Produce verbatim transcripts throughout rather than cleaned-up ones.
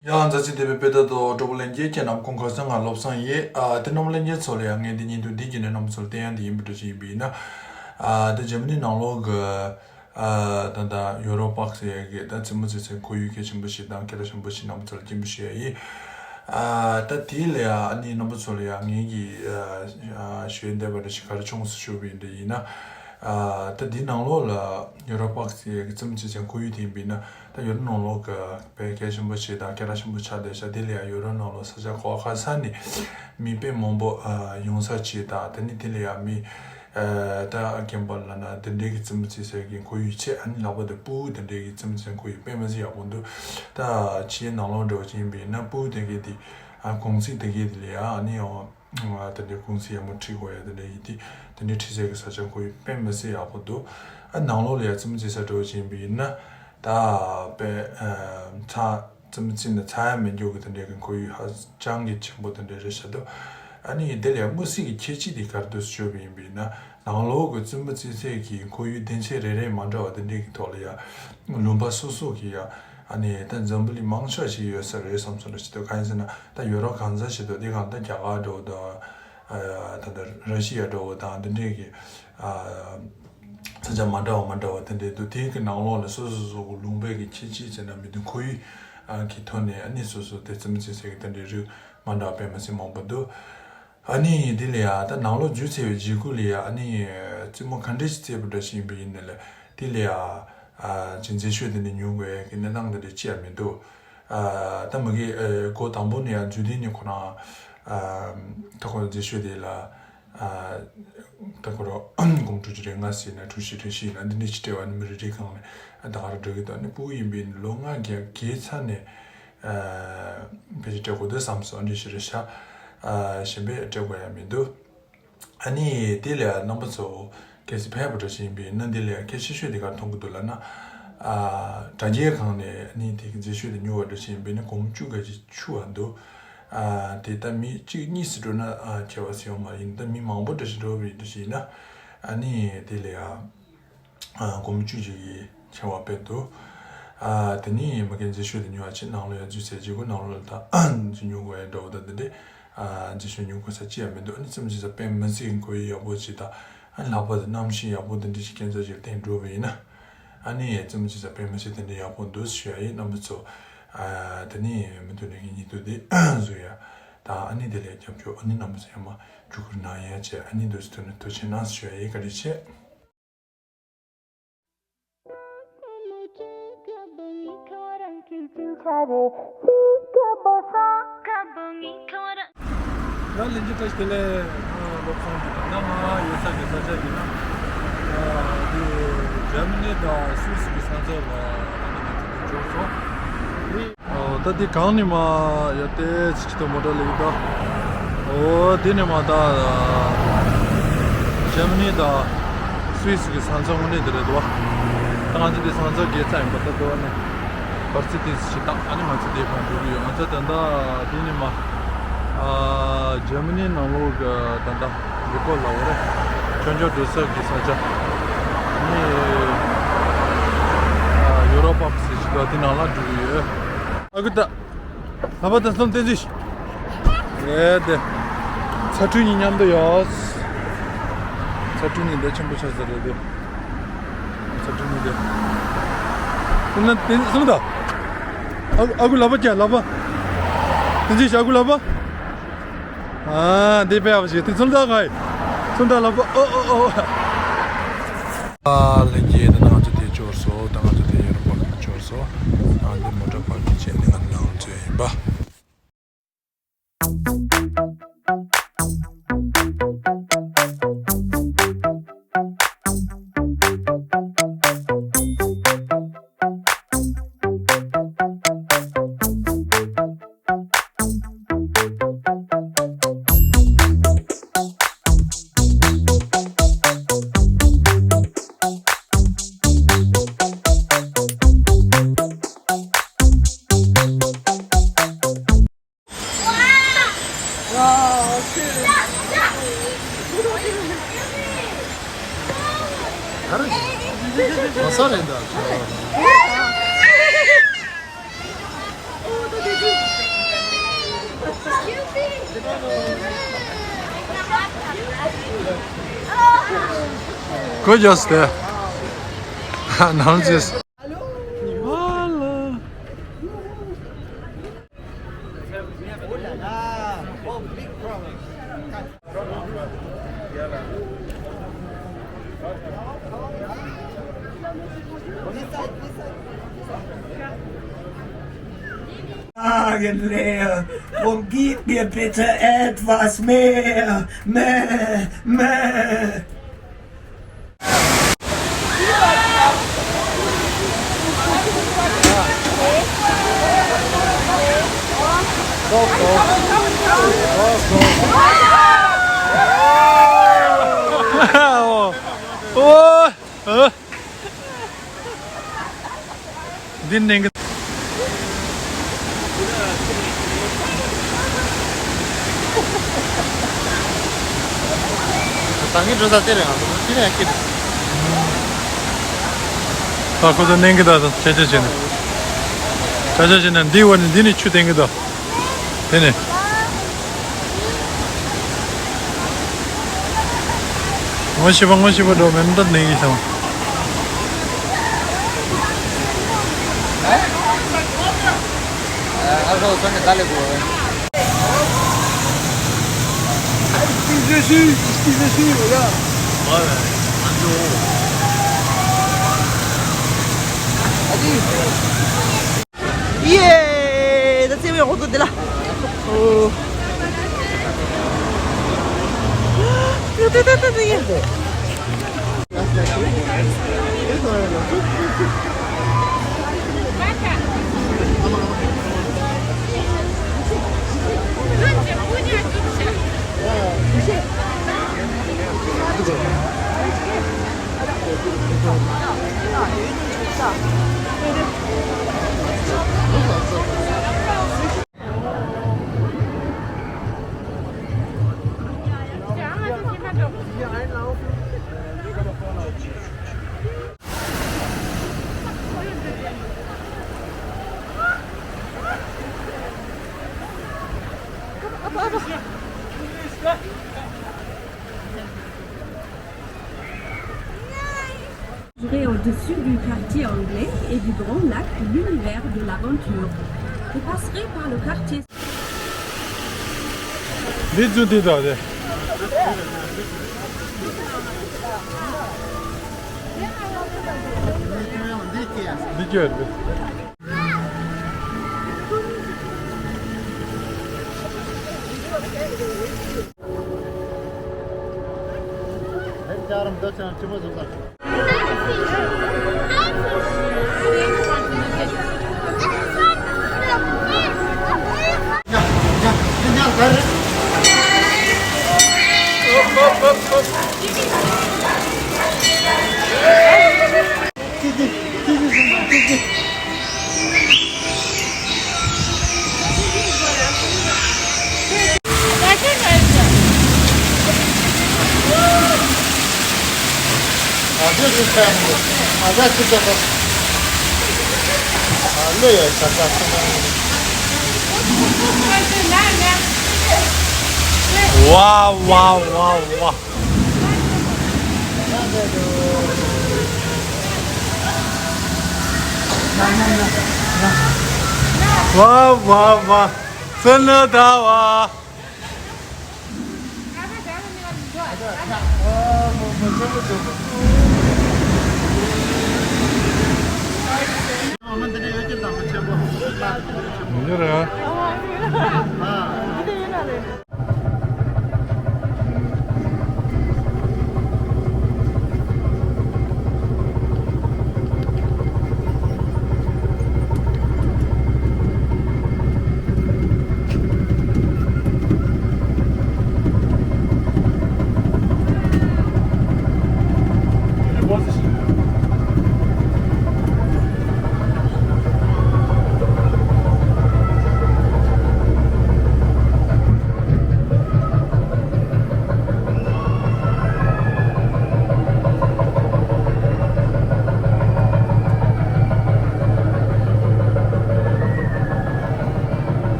ཡང་མཛའ་བརྩེ་ལྡན་པའི་དཔེ་ལྟ་དང་གྲོགས་པོ་ལྷན་རྒྱས། ཁྱེད་རྣམས་སྐུ་ཁམས་བཟང་། ང་བློ་བཟང་ཡིན། ཨ་དེ་རྣམ་པ་ལྷན་རྒྱས་ཚོ་ལ་ཡང་ངས་འདི་བརྙན་ཐུང་འདི་བརྒྱུད་ནས་རྣམ་པ་ཚོ་ལ་བསྟན་ཡ་འདི་ཡིན་པ་འདྲ་ཞིག་ཡིན་པ་ཡིན་ན། ཨ་ད་འཇར་མ་ནི་ནང་ལོགས་ཀྱི་ཨ་ད་ད་ཡོ་རོ་པག་ཟེར་ཡ་གི་ད་རྩེད་མོ་རྩེ་སའི་ཁོར་ཡུག་གལ་ཆེན་པོ་ཞིག་དང་སྐད་གྲགས་ཆེན་པོ་ཞིག་རྣམ་པ་ཚོ་ལ་སྐྱིན་པོ་ཞུ་ཡ་ཡིན། ཨ་ད་དེ་ལ་ཡང་ཨ་ནི་རྣམ་པ་ཚོ་ལ་ཡང་ངེད་ཀྱི་ཨ་ཨ་ཞུ་ཡ་འདས་པ་འདྲ་ཞིག་ག་རེ་བྱུང་སོང་ཞུ་བ་ཡིན་འདྲ་ཡིན་ན། ཨ་ད་འདི་ནང་ལོགས་ལ་ཡོ་རོ་པག་ཟེར་ཡ་གི་རྩེད་མོ་རྩེ་སའི་ཁོར་ཡུག་དེ་ཡིན་པ་ཡིན་ན། ད་ཡོ་རོབ་ནང་ལོགས་ཀྱི་དཔེ་གལ་ཆེན་པོ་ཞིག་དང་སྐད་གྲགས་ཆེན་པོ་ཆགས་བསྡད་ཤག་དེ་ལ་ཡང་ཡོ་རོབ་ནང་ལོགས་ས་ཆ་ག་བ་ག་ས་ནས་མི་དཔེ་མང་པོ་ཨ་ཡོང་ས་ཅིག་དང་། དེ་ནས་དེ་ལ་ཡང་མི་ཨ་ད་རྒན་པ་ལབ་ན་དེ་འདྲའི་གི་རྩེད་མོ་རྩེ་སའི་གི་ཁོར་ཡུག་བྱས། ཨ་ནི་ལྷག་པར་དུ་ཕྲུ་གུ་དེ་འདྲའི་གི་རྩེད་མོ་རྩེ་ཁོར་ཡུག་དཔེ་མི་སྲིད་ཡག་པོ་འདུག་ད་ཕྱིའི་ནང་ལོགས་འགྲོ་བཞིན་པའི་ན་ཕྲུ་གུ་དེ་གའི་དེ་ཨ་གུང་ཚིགས་དེ་གའི་དེ་ལ་ཡང་ཨ་ནི་ཡང་། ང་དེ་འདྲའི་གུང་ཚིགས་ཡག་མོ་ཁྲིད་དགོས་ཡ་དེ་འདྲ་ཡིན་དེ། དེ་འདྲའི་ཁྲིད་སའི་གི་ས་ཆ་ཁོར་ཡུག་དཔེ་མི་སྲིད་ཡག་པོ་འདུག་ཨ་ནང་ལོགས་ལ་ཡ་རྩེད་མོ་རྩེ་ས་འགྲོ་བཞིན་པ་ཡིན་ན། ད་དཔེ་ཨ་ཚ་རྩེད་མོ་རྩེ་ན་ཚ་ཡ་མེད་རྒྱུ་གི་དེ་འདྲའི་གི་ཁོར་ཡུག་ཧ་ཅང་གི་ཆེན་པོ་དེ་འདྲ་རེད་ཤག་འདུག་ཨ་ནི་དེ་ལ་ཡ་དམིགས་བསལ་གྱི་ཁྱད་ཆོས་དེ་ག་རེ་འདུག་ཟེར་ཞུས་པ་ཡིན་པ་ཡིན་ན། ནང་ལོགས་ཀྱི་རྩེད་མོ་རྩེ་སའི་གི་ཁོར་ཡུག་སྡེ་ཚན་རེ་རེ་མ་འདྲ་བ་དེ་འདྲའི་གི་ཐོག་ལ་ཡ་ལུང་པ་སོ་སོ་གི་ཡ་ཨ་ནི་ད་འཛམ་བུ་གླིང་མང་ཤོས་ཤིག་ཡོད་ས་རེད་བསམ་སོང་། ལ་ཞིག་འདུག་གང་ཡིན་ཟེར་ན། ད་ཡོ་རོབ་གང་ས་ཞིག་འདུག་དེ་གང་ད་རྒྱ་གར་འདྲ་བོ་དང་། ཨ་ད་ལྟ་ར་ཤི་ཡ་འདྲ་བོ་དང་དེ་འདྲའི་གི་ཨ་ས་ཆ་མ་འདྲ་བ་མ་འདྲ་བ་དེ་འདྲའི་འདུག་དེའི་གི་ནང་ལོགས་ལ་སོ་སོ་སོ་སོ་གི་ལུང་པའི་གི་ཁྱད་ཆོས་ཟེར་ན་མི་འདུག་ཁོར་ཡུག་ཨ་གི་ཐོག་ནས་ཨ་ནི་སོ་སོ་དེ་རྩེད་མོ་རྩེ་སའི་གི་དེ་འདྲའི་རིགས་མ་འདྲ་བ་དཔེ་མི་སྲིད་མང་པོ་འདུག་ཨ་ནི་དེ་ལ་ཡ་ད་ནང་ལོགས་འཛུལ་ཚར་བའི་རྗེས་ཁུལ་ལ་ཡ་ཨ་ནི་རྩེད་མོ་ག་འདྲ་ཞིག་རྩེས་པ་འདྲ་ཞིག་ཡིན་པ་ཡིན་ན་ལ། དེ་ལ་ཡ་ཨ་ཅིག་མཛེས་ཤོས་དེ་འདྲ་ཉོ་དགོས་ཡ་གི་གནས་སྟངས་དེ་འདྲ་ཅི་ཡང་མི་འདུག་ཨ་ད་མ་གི་ཨ་སྒོ་དང་པོ་ནས་ཡ་འཛུལ་དུས་ནས་ཁོ་རང་ཨ་ད་ཁོ་མཛེས་ཤོས་དེ་ལ་ཨ་ད་ཁོ་རང་དགུང་དྲུག་ཅུ་རེ་ལྔ་ཟིན་ན་དྲུག་ཅུ་རེ་བཞི་ཡིན་ན་འདི་འདྲ་ཞིག་སྤྲད་པ་ནི་མི་རེ་རེ་གང་ལ་ཨ་ད་ག་རེ་འགྲོ་གི་འདུག་ཨ་ནི་ཕྲུ་གུ་ཡིན་པའི་ལོ་ལྔ་བརྒྱད་བརྒལ་ཚར་ནས། ཨ་ཕལ་ཆེར་སྤྲད་དགོས་འདུག་བསམ་སོང་། འདི་ཞིག་རེད་ཤག་ཨ་གཞན་པས་སྤྲད་དགོས་ཡ་མི་འདུག་ཨ་ནི་དེ་ལས་རྣམ་པ་ཚོ་གལ་སྲིད་ཕེབས་པ་འདྲ་ཞིག་ཡིན་པ་ཡིན་ན། འདི་ལས་གལ་ཆེ་ཤོས་དེ་ག་རེ་མཐོང་གི་འདུག་ལབ་ན། ཨ་དྲ་རྒྱའི་སྒང་ནས་ཨ་ནི་དེ་གི་མཛེས་ཤོས་དེ་ཉོ་བ་འདྲ་ཞིག་ཡིན་པ་ཡིན་ན་སྒོར་མོ་བཅུ་ག་ཅིག་འཁྱུག་པ་འདུག་ཨ་དེ་ད་མི་གཅིག་གཉིས་སུ་འགྲོ་ན་ཨ་ཁྱད་པར་ཅི་ཡང་མ་ཡིན། ད་མི་མང་པོ་འདྲ་ཞིག་འགྲོ་བ་ཡིན་འདྲ་ཞིག་ཡིན་ན་ཨ་ནི་དེ་ལས་ཨ། ཨ་སྒོར་མོ་བཅུ་གཅིག་གི་ཆེ་བ་སྤྲད་འདུག་ཨ་དེ་ནས་མ་གི་མཛེས་ཤོས་དེ་ཉོ་བ་ཕྱིན། ནང་ལོགས་ཡ་འཛུལ་ཚར་རྗེས་ཁོ་ནང་ལོགས་ལ་ད་ཨ་ཅིག་ཉོ་དགོས་ཡ་འདྲ་བོ་དང་དེ་འདྲས་ཨ་མཛེས་ཤོས་ཉོ་དགོས་ས་ཅི་ཡང་མི་འདུག་ཨ་ནི་རྩེད་མོ་རྩེ་ས་དཔེ་མི་སྲིད་ཁོར་ཡུག་ཡག་པོ་ཅིག་དང་། ཨ་ནི་ལྷག་པར་དུ་གནམ་གཤིས་ཡག་པོ་དེ་འདྲས་ཤིག་སྐྱེལ་ས་ཅིག་བསྟན་འགྲོ་བ་ཡིན་ན། ཨ་ནི་རྩེད་མོ་རྩེ་ས་དཔེ་མི་སྲིད་དེ་འདྲས་ཡག་པོ་འདུག་ཞུ་ཡ་ཡིན། རྣམ་པ་ཚོ་ཨ་དེ་ནས་མུ་མཐུད་ནས་ངའི་བརྙན་ཐུང་དེ་བཟོ་ཡ་དང་། ཨ་ནི་དེ་ལས་རྒྱབ་སྐྱོར་ཨ་ནི་རྣམ་པ་ཚོ་ཡང་མ་བརྒྱུད་སྐུར་གནང་ཡ་བྱས། ཨ་ནི་འདུག་སེ་ཐུགས་ནས་ཐུགས་རྗེ་གནང་ཞུ་ཡ་ཡིན། བཀའ་དྲིན་ཆེ། ཡ་ལྷན་རྒྱས་བཀྲ་ཤིས་བདེ་ལེགས། ང་བློ་བཟང་ཡིན། ད་ང་ཡོད་ས་གི་ས་ཆ་ཡིན་ན། ཨ་འདི་འཇར་མ་ནི་དང་སུད་སི་གི་ས་མཚམས་ལ་ད་ནི་ང་ཚོ་འབྱོར་སོང་། ཨོ་ད་འདི་གང་ནས་མ་ཡ་ཏེ་ཚིག་ཏུ་མོ་ཊ་ལེགས་ད། ཨོ་འདི་ནས་མ་ད་འཇར་མ་ནི་དང་སུད་སི་གི་ས་མཚམས་དངོས་གནས་འདི་རེད་དོ། ད་ང་ཚོ་འདི་ས་མཚམས་བརྒལ་ཚར་ཡིན་པ་ད་དོ་ནས་བར་སི་ཏི་སི་ཞིག་བཏང་། ཨ་ནི་ང་ཚོ་འདི་གང་འགྲོ་གི་ཡོད། ང་ཚོ་ད་ལྟ་འདི་ནས་མ་ཨ་འཇར་མ་ནི་ནང་ལོགས་གི་ད་ལྟ་འདི་གོ་ལ་འོ་རེད། ཆོས་འབྱོར་སྡོད་ས་གི་ས་ཆ་ནི་ཨ་ཡོ་རོ་པ་ཟེར་ཞིག་འདུག་དེ་ནང་ལ་འགྲོ་གི་ཡོད། ཨ་ཁུ་ད། ལག་པ་དང་གསུམ་བསྟན་ཚུལ། ཨེ་དེ། ཚ་ཁྲུས་གཉིས་མཉམ་དུ་ཡོད། ཚ་ཁྲུས་གཉིས་འདི་ཆེན་པོ་ཆགས་ས་རེད་དེ། ཚ་ཁྲུས་གཉིས་དེ། ཁོ་ན་བསྟན་གསུམ་ད། ཨ་ཨ་ཁུ་ལག་པ་བརྐྱངས་ལག་པ། བསྟན་ཚུལ་ཞུ། ཨ་ཁུ་ལག་པ། ཨ་འདི་དཔེ་ཡག་པོ་ཞིག་དེ་གསུམ་ད་ག་ཡི། གསུམ་ད་ལག་པ། ཨོ་ཨོ་ཨོ། ཨ་ལྷན་རྒྱས་ད་ང་ཚོ་དེ་འབྱོར་སོང་། ད་ང་ཚོ་དེ་ཡོ་རོབ་པ་འབྱོར་སོང་། ཨ་འདི་མོ་ཊ་པར་ཀིང་བྱས་ནས་ང་ཚོ་ནང་ལ་འཛུལ་ཡིན་པ། Good just there. Now this. Sagen leer, warum gibt mir bitte etwas mehr? Mehr, mehr. འདི་ནས་གི། ད་ངས་འགྲོ་ས་དེ་རེད། ང་ཚོ་དེ་ནས་ཁྱེར། ད་ཁོ་ཚོ་ནས་གི་ད་ཆ་ཆ་བྱས་ནས། ཆ་ཆ་བྱས་ནས་འདི་བར་ནས་འདི་ནས་ཆུ་བཏང་གི་འདུག་དེ་ནས། ངོ་ཤེས་པ་ངོ་ཤེས་པ་འགྲོ་མེད་ན་ད་ནས་གི་སོང་། ཨ་ལྷོ་སོང་ནས་ད་ལས་དགོས། ཡེ། ད་ཚེ་བའི་འོག་ཏུ་དེ་ལ། ཨོ། ཏེ་ཏེ་ཏེ་ཏེ་ཏེ། Au-dessus du quartier anglais et du grand lac, l'univers de l'aventure. Vous passerez par le quartier. འདི་ཚོ་འདི་དག་རེད། འདི་སྐྱོ་རེད། Wow, wow, wow, wow. Wow, wow, wow. Sana dawa.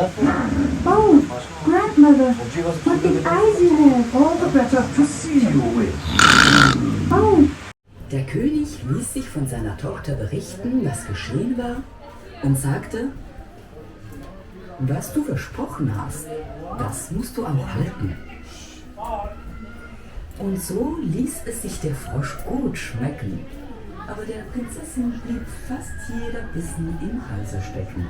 Oh, grandmother, what did I do wrong? All the better to see you, Wei. Oh. Der König ließ sich von seiner Tochter berichten, was geschehen war, und sagte: Was du versprochen hast, das musst du auch halten. Und so ließ es sich der Frosch gut schmecken. Aber der Prinzessin blieb fast jeder Bissen im Halse stecken.